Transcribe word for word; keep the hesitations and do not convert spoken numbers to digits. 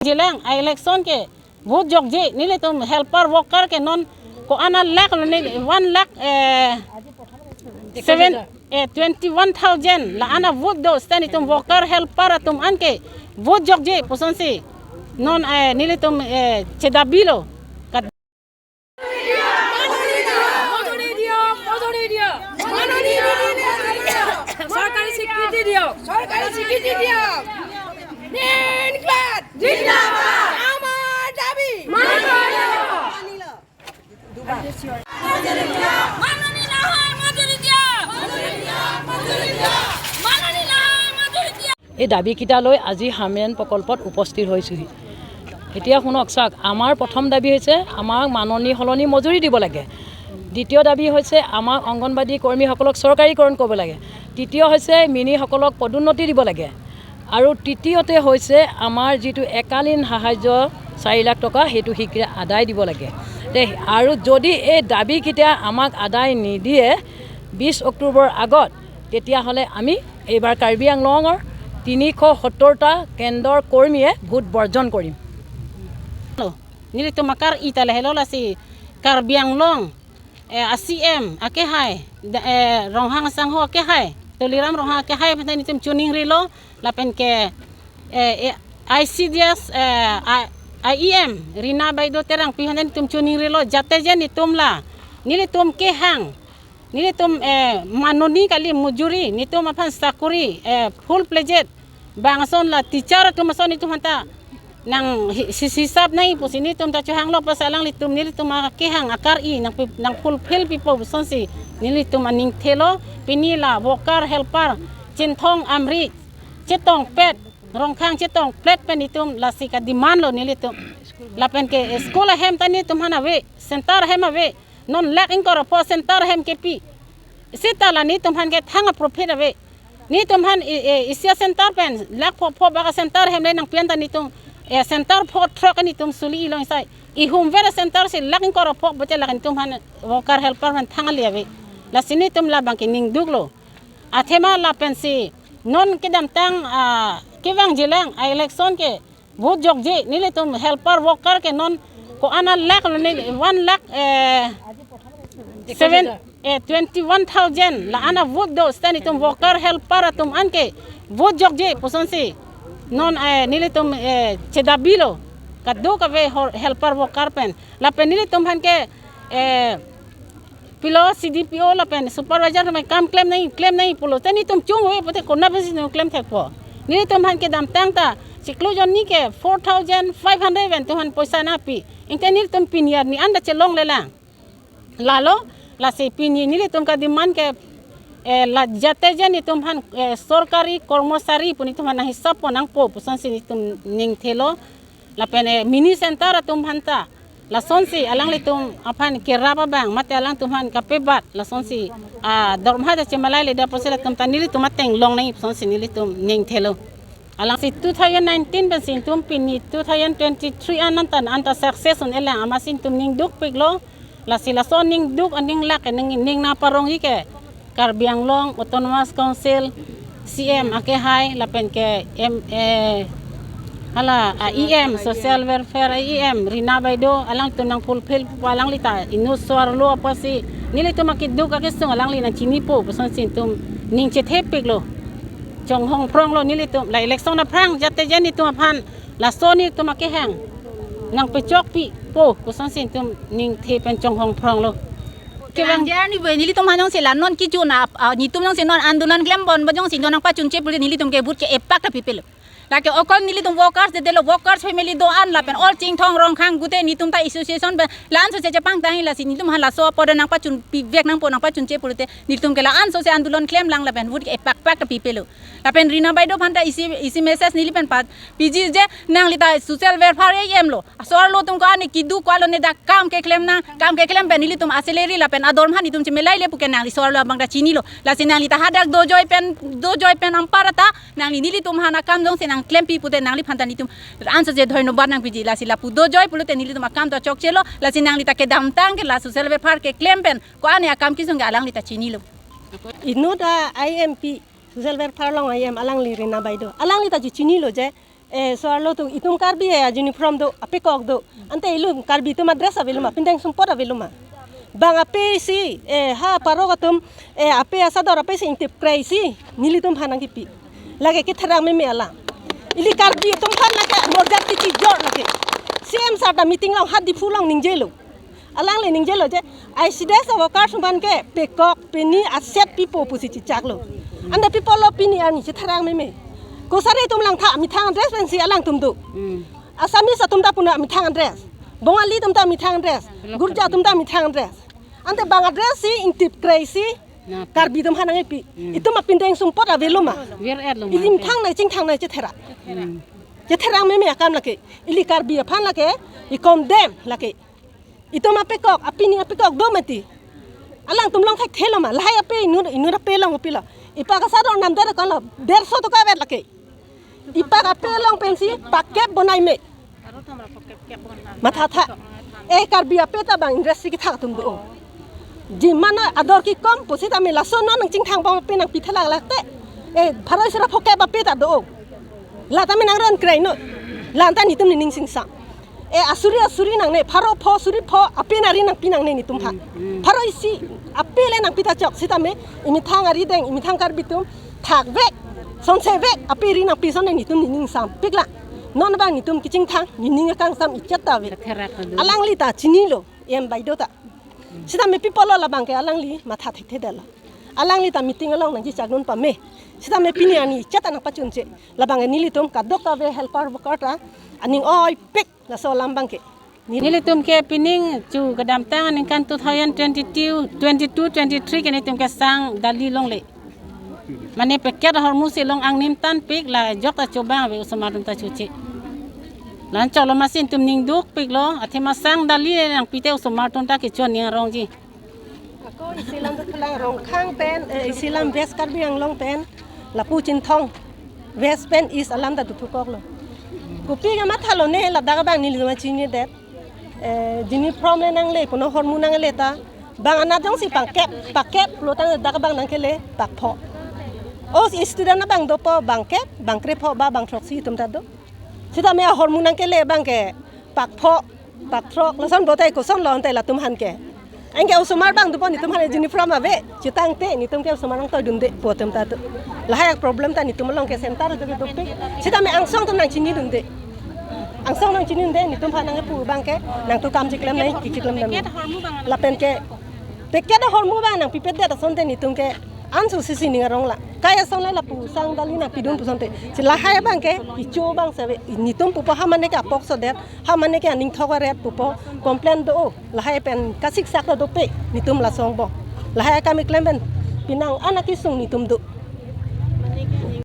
Jilang a-election ke vote jokje, nelitum helper worker ke non ko-an a lakh lo, ne one lakh, eh, seven, eh, twenty-one thousand la-an a vote do, seta nelitum worker helper atum an ke vote jokje pusonsi non, eh, nelitum, eh, chedabilo. Kat- মজুৰি দিয়ক, মজুৰি দিয়ক। মাননি, মাননি, মাননি দিয়ক। চৰকাৰী স্বীকৃতি দিয়ক। চৰকাৰী স্বীকৃতি দিয়ক। মেইন ক্লাছ জিন্দাবাদ। আমাৰ দাবী মানিব লাগিব। মাননি নহয়, মজুৰি দিয়ক। মাননি নহয়, মজুৰি দিয়ক। এই দাবীকেইটা লৈ আজি হামেন প্ৰকল্পত উপস্থিত হৈছোঁহি। এতিয়া শুনক, চাওক, আমাৰ প্ৰথম দাবী হৈছে আমাক মাননি সলনি মজুৰি দিব লাগে। দ্বিতীয় দাবী হৈছে আমাক অংগনবাদী কৰ্মীসকলক চৰকাৰীকৰণ কৰিব লাগে। তৃতীয় হৈছে মিনিসকলক পদোন্নতি দিব লাগে। আৰু তৃতীয়তে হৈছে আমাৰ যিটো একালীন সাহায্য চাৰি লাখ টকা, সেইটো শীঘ্ৰে আদায় দিব লাগে। দে, আৰু যদি এই দাবীকেইটা আমাক আদায় নিদিয়ে বিছ অক্টোবৰৰ আগত, তেতিয়াহ'লে আমি এইবাৰ কাৰ্বি আংলঙৰ তিনিশ সত্তৰটা কেন্দ্ৰৰ কৰ্মীয়ে ভোট বৰ্জন কৰিম। Nelitum akar-i ta lahelo, lasi Karbi Anglong, eh, a-C M akehai, da-, eh, Ronghang asangho akehai, Tuliram Ronghang akehai aphan ta nelitum choningrilo, lapen ke, eh, eh, I C D S, eh, I-, I E M Rina Baideo Terangpi aphan ta nelitum choningrilo, jate je nelitum la, nelitum kehang, nelitum, eh, মাননি kali, মজুৰি, nelitum aphan sakuri, eh, full fledged bang ason la teacher atum ason nelitum aphan ta nang hi-, hi-, hisap nangji pusi nelitum ta chohanglo, pas alanglitum nelitum akehang akar-i nang pi-, nang fulfill pipo pusonsi nelitum aning thelo. Pini la worker helper Chinthong Amri chetongpet, Rongkhang chetongpet pen nelitum lasi ka-demand lo nelitum. Lapen ke school ahem ta nelitum aphan ave, center ahem ave, non lakh ingkoi ra pho center ahem kepi. Seta la nelitum aphan ke thang a-profit ave. Nelitum aphan i, i, isi a-center pen lakh pho pho bak a-center ahem le nangpi an ta nelitum, eh, center pho throk nelitum suli-i long sai. Ihumver a-center si lakh ingkoi ra pho bote lake nelitum aphan worker helper aphan thang kali ave. Lasi nelitum labang ke ningduklo. Athema lapensi non kedamtang, ah, kevang jilang a-election ke vote jokje, nelitum helper worker ke non ko-an a lakh lo, ne one lakh, eh, seven, eh, twenty-one thousand la-an a vote do, seta nelitum worker helper atum an ke vote jokje pusonsi non, eh, nelitum, eh, chedabilo, kadokave hor-, helper worker pen. Lapen nelitum aphan ke, eh, pilo C D P O lapen supervisor atum kam klem nangji, klem nangji pulote nelitum chungve pute konat pensi nelitum klem thekpo. Nelitum aphan kedamtang ta chiklo jonni ke four thousand five hundred pen nelitum aphan poisa nangpi. Ingte nelitum pini arni an ta chelonglelang. Lalo, lasi pini nelitum ka-demand ke, eh, la jate je nelitum aphan, eh, sorkari kormosari pu nelitum aphan nanghisap pon nangpo pusonsi nelitum ning thelo. Lapen, eh, mini center atum aphan ta lasonsi alanglitum aphan kerap abang mate alangtum aphan kapebat lasonsi, ah, dorma ta chemalai le da pusi latum ta nelitum ateng long nangji pusonsi nelitum ning thelo. Alangsi two thousand nineteen pensi nelitum pini two thousand twenty-three an anta, anta success un-elang amatsi nelitum ningdukpiklo. Lasi laso ningduk aning lake ning, ning nangparongji ke Karbi Anglong Autonomous Council C M akehai lapen ke M, eh, hala a-E M, Social Welfare a-E M Rina Baideo, alangtum nang fulfill pu alangli ta inut so-arlo apotsi nelitum akeduk akesung alangli nangchinipo pusonsi nelitum ning chethepiklo. Chonghong phronglo nelitum, la election aphrang jate je nelitum aphan laso nelitum akehang nangpechokpipo pusonsi nelitum ning the pen chonghong phronglo. Kevang. Kelang jar ni bai nelitum aphan jongsi la non kejun a, a, nelitum jongsi non andolan klembom ba jongsi non nangpachunche pulote nelitum ke vote ke epak ta pipelo. Lake okon nelitum workers de delo, workers family do-an lapen all Chinthong Rongkhang gute nelitum ta association pen la-an sose chepangtang lasi nelitum aphan laso apot nangpachun pivek nangpo nangpachunche pulote nelitum ke la-an sose andolan klemlang lapen vote ke epak pak ta pipelo. Lapen Rina Baideo aphan ta isi, isi message neli pen pat piji je nangli ta social welfare A M lo. So-arlo atum ko-an keduk ko-an lo ne dak kam keklem nang, kam keklem pen nelitum a-salary lapen adorma nelitum chemelaile puke nangli so-arlo abang ta chinilo. Lasi nangli ta hadak dojoi pen, dojoi pen ampara ta nangli nelitum aphan akam jongsi nangklempi pute nangliphan ta nelitum ansose dhonnobad nangpiji. Lasi lapu dojoi pulote nelitum akam ta chokchelo. Lasi nangli ta kedamtang ke la social welfare keklem pen ko-an akam kesung ke alangli ta chinilo. Inut a-I M P, social welfare along I M alangli Rina Baideo. Alangli ta chinilo je Eh, so arlo atum itum Karbi eh, uniform do, apekok do. Ante ilum Karbi atum adress avelo ma, pindeng sumpot avelo ma. Bang ape si, eh, ha parok atum, eh, ape asador ape si ingtip krai si, nelitum aphan nangkipi. Lake ketherang meme alang. Ili Karbi atum aphan lake, morjat kichijor lake. C M sir ta meeting along ha Diphu along ningjelo. Alangli ningjelo je, I C D S workers aphan ke pekok pini aset pipo pusi chechaklo. Ante pipo lo pini arni chetherang meme. Kosari atum langtha amethang adress pensi alangtum do. Hmm. Assamese atum ta puna amethang adress. Bongali atum ta amethang adress. Gurja atum ta amethang adress. Ante bang adress si ingtip krai si na Karbi atum aphan nangkipi. Hmm. Itum apindeng sumpot avelo ma. Vir et lo ma. Ili methang nai chingthang nai chetherang. Hmm. Chetherang meme akam lake. Ili Karbi aphan lake. I condemn lake. Itum apekok, apini apekok do mati. Alangtum long thekthe lo ma, lahai ape inut, inut ape long pilo. Ipak asador nam der kon lo, derso toka vet lake. Ipak ape long pensi, pakkep bonai me. Mathatha. Eh, Karbi ape ta bang industry kethak atum do. Jimana ador kekom, pusitame laso non nangchingthang bom ape nangpi thelak lak te. Eh, pharo isi ra phokep ape ta do. La tame nangron krai no. La anta netum nening singsam. Eh, asuri asuri nangne, pharo pho suri pho, ape nari nangpi nangne netum aphan. Hmm, hmm. Pharo isi, ape le nangpi ta chok, sitame, imethang arideng, imethang Karbi atum, thakvek, sonsevek, ape ri nangpi ason netum nening sampik la. Non bang netum kechingthang, nening akangsam ichet ta ave. Katherak adu. Alangli ta chinilo, em baido ta. Sitame pipo lo labang ke alangli matha thekthe detlo. Alangli ta meeting along nangchechakdun pame. Sitame pini arni chat nangpachunche. Labang ke nelitum kadokave helper worker ta aning oipik laso alam bang ke. Neli- Nelitum ke pining chu kedamtang aningkan two thousand twenty-two, twenty-two, twenty-three ke nelitum ke sang Delhi longle. Mane packet ahormu si long angnim tanpik la jok ta chobang ave osomar atum ta choche. La-an choklo masi netum ning dukpiklo, athema sang Delhi le nangpi te osomar atum ta kecho aning arongji. Ako isi alam ta thulang Rongkhang pen, eh, isi alam West Karbi Anglong pen, lapu Chinthong, West pen East alam ta duthukoklo. Kopi kamathalo ne ladak abang nelitum chinidet. Eh, uniform le nangle, puno ahormu nangle ta. Bang anat jongsi bangkep, pakkep, lo tang dak bang nangkele, pakpho. O student abang dopo bangkep, bangkrepho ba bangthroksi atum ta do. Sitame ahormu nangkele bang ke, pakpho, pakthrok, lason botai kosonlo ante latum aphan ke. Anke osomar bang dopo netum aphan uniform ave, chetangte netum ke osomar nangtoidunde pu atum ta do. Lahai problem ta netum along ke center ajo ke dopik. Sitame angsong atum nangchinidunde. Angsong nangchinidunde, netum aphan nangpu bang ke, nangtum kam chiklem nai, kichiklem nai. Lapen ke, packet ahormu bang nangpipedet asonte netum ke, ansu sisi ning arong la. Kai ason le lapu sang Delhi nangpidun pu asonte. Si lahai bang ke, icho bang save, netum pupo ha mane ke apok sodet, ha mane ke aning thok aret pupo, complain do, lahai pen kasiksak ta dope, netum lason bo. Lahai akam keklem pen, pinang anak kesung netum do.